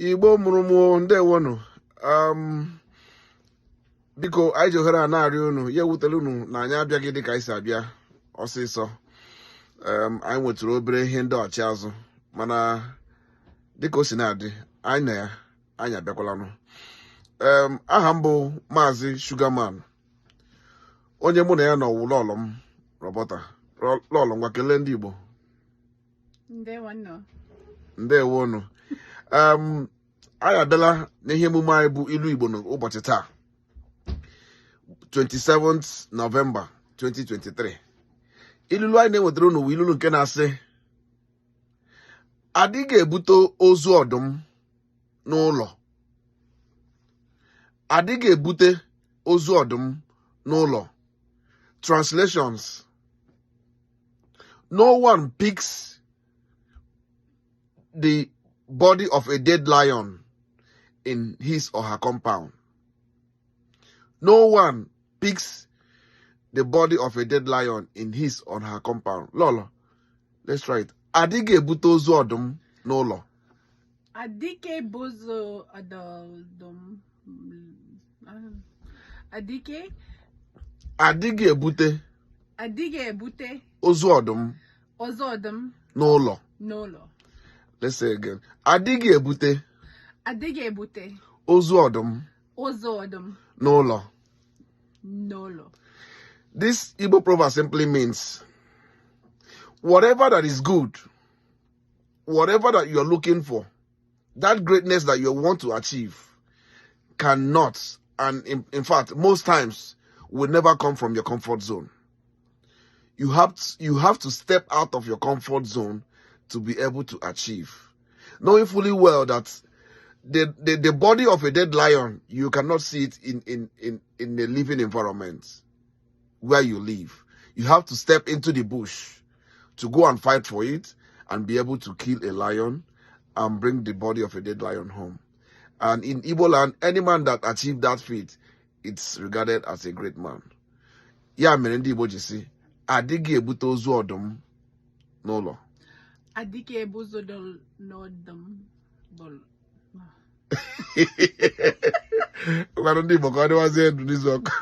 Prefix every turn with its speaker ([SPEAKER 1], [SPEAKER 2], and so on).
[SPEAKER 1] Igbo mụrụ m, ndewonụ. Biko, anyị ji ohere a na-arịọ unu, ya ewutela unu na anyị abịaghị dịka anyị si abịa ọsịsọ. Anyị nwetụrụ obere ihe ndọghachi azụ, mana dịka o si na-adị, anyị na ya, anyị abịakwalanụ. Aha m bụ Maazị Sugarman. Onye mụ na ya nọ wụ lọlọ m, Roberta. Lọlọ, ngwa, kelee ndị Igbo.
[SPEAKER 2] Ndewonụ.
[SPEAKER 1] Ndewonụ. Anyị abịala n'ihe emume anyị bụ Ilu Igbo n'ụbọchị taa, 27th November 2023. Ilulu anyị na-ewetara unu bụ ilulu nke na-asị, adịghị ebute ozu ọdụm n'ụlọ. Adịghị ebute ozu ọdụm n'ụlọ. Translations: no one picks the body of a dead lion in his or her compound. No one picks the body of a dead lion in his or her compound. Lolo, let's try it. Adịghị ebute ozu ọdụm n'ụlọ.
[SPEAKER 2] Adike bozo ọdụm. Adike.
[SPEAKER 1] Adịghị ebute
[SPEAKER 2] Adịghị ebute
[SPEAKER 1] ozu ọdụm
[SPEAKER 2] ozu ọdụm
[SPEAKER 1] n'ụlọ.
[SPEAKER 2] n'ụlọ.
[SPEAKER 1] Let's say again. Adịghị ebute
[SPEAKER 2] Adịghị ebute
[SPEAKER 1] ozu ọdụm
[SPEAKER 2] ozu ọdụm
[SPEAKER 1] n'ụlọ.
[SPEAKER 2] n'ụlọ.
[SPEAKER 1] This Igbo proverb simply means whatever that is good, whatever that you're looking for, that greatness that you want to achieve cannot, and in fact, most times will never come from your comfort zone. You have to step out of your comfort zone to be able to achieve. Knowing fully well that the body of a dead lion, you cannot see it in the living environment where you live. You have to step into the bush to go and fight for it and be able to kill a lion and bring the body of a dead lion home. And in Igbo land, any man that achieved that feat, it's regarded as a great man. Ya mere ndị Igbo ji sị, adịghị ebute ozu ọdụm n'ụlọ.
[SPEAKER 2] Adịghị ebuzo n'ọdụm. Bol-
[SPEAKER 1] Ngwanụ, ndị Igbo, ka ọ dịwazie ndụ n'izu ọkụ.